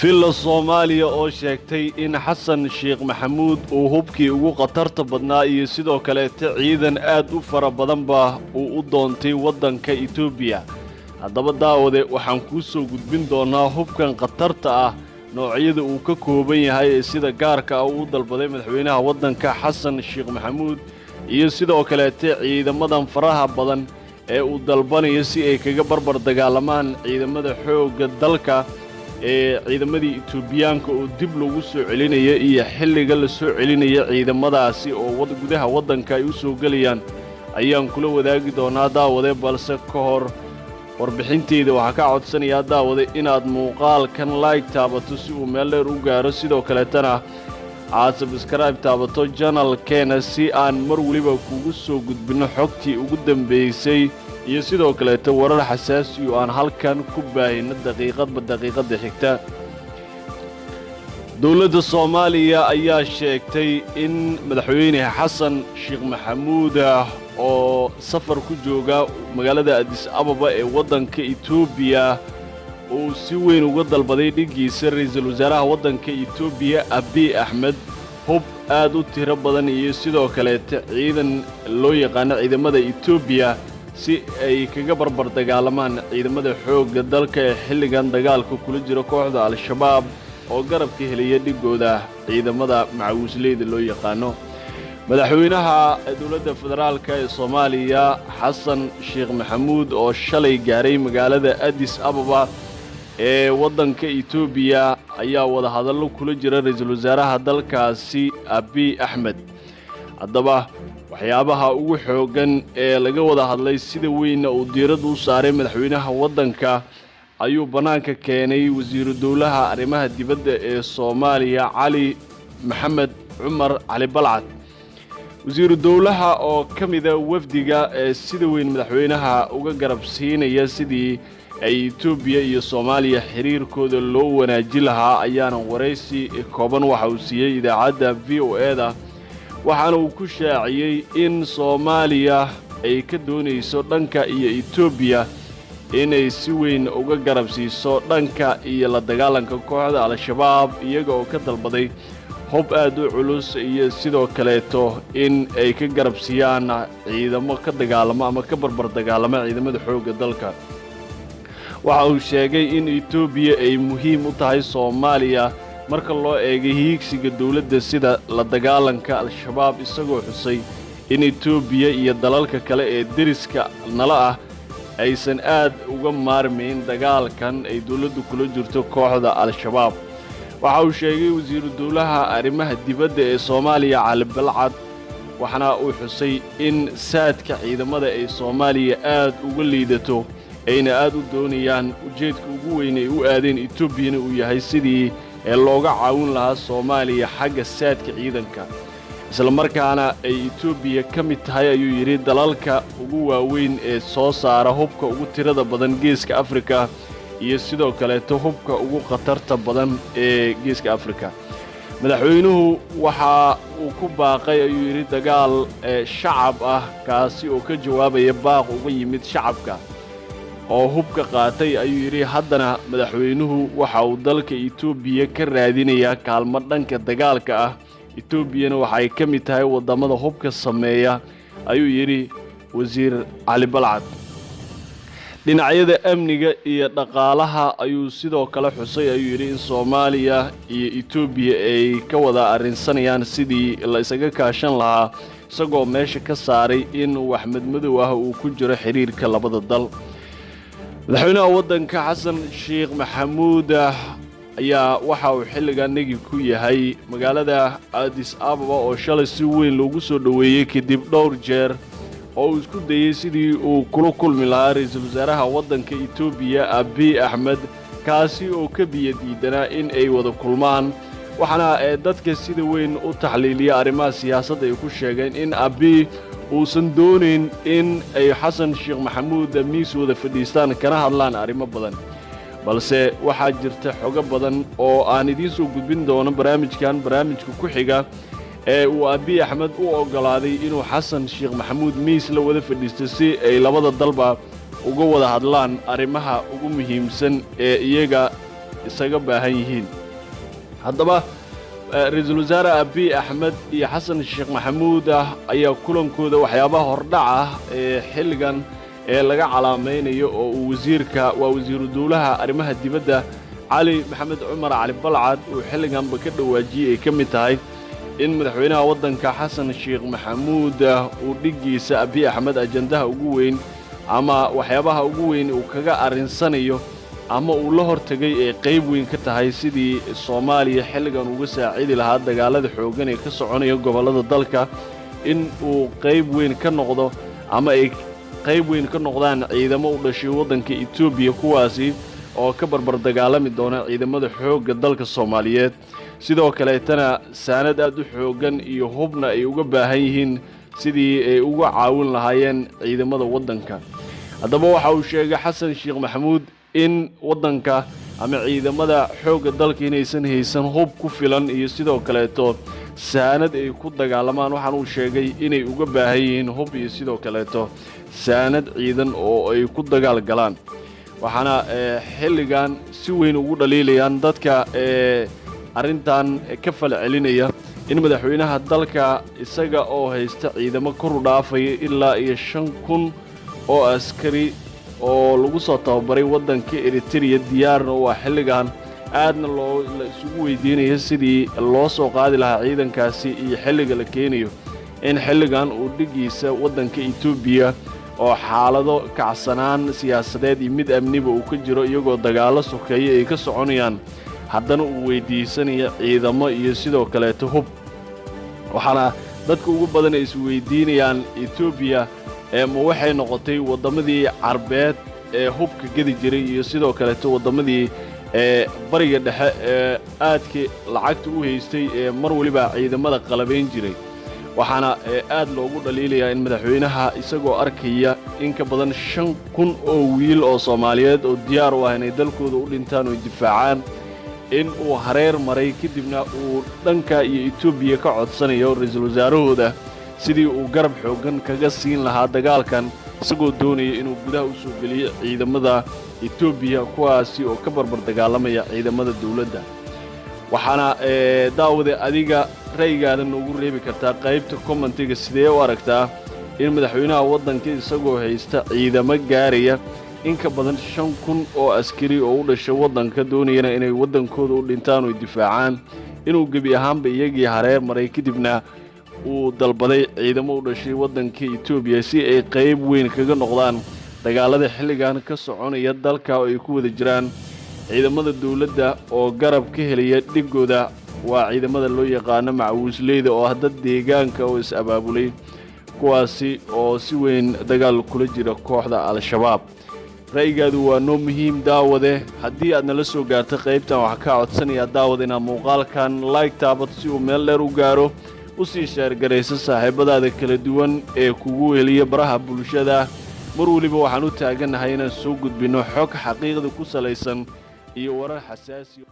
Villa Soomaaliya oo sheegtay in Xasan Sheekh Maxamuud uu hubkii ugu khatarta badnaa iyo sidoo kaleeta ciidan aad u fara badanba uu u doontay waddanka Etoobiya. Haddaba daawade, waxaan kuu soo gudbin doonnaa hubkan khatarta ah noocyada uu ka kooban yahay ee sida gaarka ah uu u dalbaday madaxweynaha waddanka Xasan Sheekh Maxamuud, iyo sidoo kaleete ciidamadan faraha badan ee uu dalbanayo si ay kaga barbar dagaalamaan ciidamada xoogga dalka ee ciidamadii Etoobiyaanka oo dib lagu soo celinaya, iyo xilliga la soo celinaya ciidamadaasi oo gudaha waddanka ay u soo gelayaan ayaan kula wadaagi doonaa, daawade. Balse ka hor warbixinteyda waxaa ka codsanayaa, daawade, inaad muuqaalkan like taabato si uu meel dheer u gaaro, sidoo kaleetana aad subscribe taabato channelkeena si aan mar weliba kugu soo gudbinno xogtii ugu dambaysay iyo sidoo kaleeto warar xasaasi oo aan halkan ku baahino daqiiqadba daqiiqadda xigta. Dowladda Soomaaliya ayaa sheegtay in Madaxweyne Xasan Sheekh Maxamuud oo safar ku jooga magaalada Adis Ababa ee waddanka Etoobiya uu si weyn uga dalbaday dhiggiisa ra'iisul wasaaraha waddanka Etoobiya Abiy Axmed hub aad u tiro badan iyo sidoo kaleeta ciidan loo yaqaano ciidamada Etoobiya si ay kaga barbar dagaalamaan ciidamada xoogga dalka ee xilligan dagaalka kula jira kooxda Al-Shabaab oo garabka helaya dhiggooda ciidamada macawiisleyda loo yaqaano. Madaxweynaha dowladda federaalka ee Soomaaliya Xasan Sheekh Maxamuud oo shalay gaaray magaalada Adis Ababa ee waddanka Etoobiya ayaa wadahadallo kula jira ra'iisul wasaaraha dalkaasi Abiy Axmed. Haddaba waxyaabaha ugu xooggan ee laga wada hadlay, sida weynna uu diiradda u saaray madaxweynaha waddanka, ayuu bannaanka keenay wasiiru dowlaha arrimaha dibadda ee Soomaaliya Cali Maxamed Cumar Cali Balcad. Wasiiru dowlaha oo ka mida wafdiga ee sida weyn madaxweynaha uga garab siinaya sidii ay Etoobiya iyo Soomaaliya xiriirkooda loo wanaajin lahaa ayaana waraysi kooban waxa uu siiyey idaacadda VOA-da, waxaana uu ku shaaciyey in Soomaaliya ay ka doonayso dhanka iyo Etoobiya inay si weyn uga garab siiso dhanka iyo la dagaalanka kooxda Al-Shabaab, iyaga oo ka dalbaday hub aad u culus iyo sidoo kaleeto in ay ka garab siiyaan ciidamo ka dagaalamo ama ka barbar dagaalama ciidamada xoogga dalka. Waxa uu sheegay in Etoobiya ay muhiim u tahay Soomaaliya marka loo eegay hiigsiga dowladda sida la dagaalanka Al-Shabaab, isagoo xusay in Etoobiya iyo dalalka kale ee deriska nala ah aysan aad uga maarmayn dagaalkan ay dowladdu kula jirto kooxda Al-Shabaab. Waxa uu sheegay wasiiru dowlaha arrimaha dibadda ee Soomaaliya Cali Balcad, waxaana uu xusay in saadka ciidamada ay Soomaaliya aad uga liidato, ayna aad u doonayaan, ujeedka ugu weyn ay u aadeen Etoobiyana uu yahay sidii ee looga caawin lahaa Soomaaliya xagga saadka ciidanka, isla markaana ay Etoobiya ka mid tahay, ayuu yidhi, dalalka ugu waaweyn ee soo saara hubka ugu tirada badan Geeska Afrika iyo sidoo kaleeto hubka ugu khatarta badan ee Geeska Afrika. Madaxweynuhu waxa uu ku baaqay, ayuu yidhi, dagaal ee shacab ah, kaasi oo ka jawaabaya baaq uga yimid shacabka oo hubka qaatay, ayuu yidhi. Haddana madaxweynuhu waxa uu dalka Etoobiya ka raadinayaa kaalmo dhanka dagaalka ah, Etoobiyana waxay ka mid tahay waddamada hubka sameeya, ayuu yidhi Wasiir Cali Balcad. Dhinacyada amniga iyo dhaqaalaha ayuu sidoo kale xusay, ayuu yidhi, in Soomaaliya iyo Etoobiya ay ka wada arrinsanayaan sidii la isaga kaashan lahaa, isagoo meesha ka saaray in wax madmadow ah uu ku jiro xiriirka labada dal. Madaxweynaha waddanka Xasan Sheekh Maxamuud ayaa waxa uu xilligan negi ku yahay magaalada Adis Ababa oo shalay si weyn loogu soo dhoweeyey, kadib dhowr jeer oo uu isku dayey sidii uu kula kulmi lahaa ra'iisul wasaaraha waddanka Etoobiya Abiy Axmed, kaasi oo ka biyo diidanaa in ay wada kulmaan. Waxaana ee dadka sida weyn u taxliiliya arrimaha siyaasadda ay ku sheegeen in Abiy uusan doonayn in ay Xasan Sheekh Maxamuud miis wada fadhiistaan kana hadlaan arrimo badan. Balse waxaa jirta xogo badan oo aan idiin soo gudbin doono barnaamijkan barnaamijka ku xiga ee uu Abiy Axmed u oggolaaday inuu Xasan Sheekh Maxamuud miis la wada fadhiisto si ay labada dalba uga wada hadlaan arrimaha ugu muhiimsan ee iyaga isaga baahan yihiin. Haddaba Ra-iisul Wasaare Abiy Axmed iyo Xasan Sheekh Maxamuud ayaa kulankooda waxyaabaha hordhac ah ee xilligan ee laga calaamaynayo oo uu wasiirka, waa wasiiru dowlaha arrimaha dibadda, Cali Maxamed Cumar Cali Balcad, uu xilliganba ka dhawaajiyey ay ka mid tahay in madaxweynaha waddanka Xasan Sheekh Maxamuud uu dhiggiisa Abiy Axmed ajandaha ugu weyn ama waxyaabaha ugu weyn uu kaga arrinsanayo ama uu la hortegay ee qayb weyn ka tahay sidii Soomaaliya xilligan uga saacidi lahaa dagaalada xooggan ee ka soconaya gobollada dalka, in uu qayb weyn ka noqdo ama ay qayb weyn ka noqdaan ciidamo u dhashay waddanka Etoobiya, kuwaasi oo ka barbar dagaalami doona ciidamada xoogga dalka Soomaaliyeed. Sidoo kaleetana saanad aad u xooggan iyo hubna ay uga baahan yihiin sidii ay uga caawin lahaayeen ciidamada waddanka. Haddaba waxa uu sheegay Xasan Sheekh Maxamuud in waddanka ama ciidamada xoogga dalka inaysan haysan hub ku filan iyo sidoo kaleeto saanad ay ku dagaalamaan. Waxaan uu sheegay inay uga baahan yihiin hub iyo sidoo kaleeto saanad ciidan oo ay ku dagaal galaan. Waxaana xilligan si weyn ugu dhaliilayaan dadka arrintan ka fal celinaya in madaxweynaha dalka, isaga oo haysta ciidamo kor u dhaafaya ilaa iyo 5000 oo askari oo lagu soo tababaray waddanka Eritereya, diyaarna u ah xilligan, aadna loo la isugu weydiinaya sidii loo soo qaadi lahaa ciidankaasi iyo xilliga la keenayo, in xilligan uu dhiggiisa waddanka Etoobiya oo xaalado kacsanaan siyaasadeed iyo mid amniba uu ka jiro, iyagoo dagaallo sokeeye ay ka soconayaan, haddana uu weydiisanayo ciidamo iyo sidoo kaleeto hub. Waxaana dadka ugu badan ay isweydiinayaan, Etoobiya ee ma waxay noqotay waddamadii Carbeed ee hubka gedi jiray iyo sidoo kaleeto waddamadii ee Bariga Dhexe ee aadka lacagta u haystay ee mar weliba ciidamada qalabayn jiray? Waxaana aad loogu dhaliilayaa in madaxweynaha, isagoo arkaya in ka badan 5000 oo wiil oo Soomaaliyeed oo diyaar u ah inay dalkooda u dhintaan oo difaacaan, in uu hareer maray, kadibna uu dhanka iyo Etoobiya ka codsanayo ra-iisul wasaarahooda sidii uu garab xooggan kaga siin lahaa dagaalkan, isagoo doonaya inuu gudaha u soo geliyo ciidamada Etoobiya, kuwaasi oo ka barbar dagaalamaya ciidamada dowladda. Waxaana, daawade, adiga ra'yigaada noogu reebi kartaa qaybta commentiga. Sidee u aragtaa in madaxweynaha waddanka, isagoo haysta ciidamo gaaraya in ka badan 5000 oo askari oo u dhashay waddanka, doonayana inay waddankooda u dhintaan oo difaacaan, inuu gebi ahaanba iyagii hareer maray, kadibna uu dalbaday ciidamo u dhashay waddanka Etoobiya si ay qayb weyn kaga noqdaan dagaalada xilligan ka soconaya dalka oo ay ku wada jiraan ciidamada dowladda oo garab ka helaya dhigooda, waa ciidamada loo yaqaano macawiisleyda oo ah dad deegaanka oo is-abaabulay, kuwaasi oo si weyn dagaal kula jira kooxda Al-Shabaab? Ra'yigaadu waa noo muhiim, daawade. Haddii aad nala soo gaarto qaybtan, waxaa kaa codsanayaa, daawade, inaad muuqaalkan like taabato si uu meel dheer u gaaro, usii share garayso saaxiibadaada kala duwan ee kugu heliya baraha bulshada. Mar weliba waxaan u taagannahay inaan soo gudbinno xog xaqiiqda ku salaysan iyo warar xasaasi.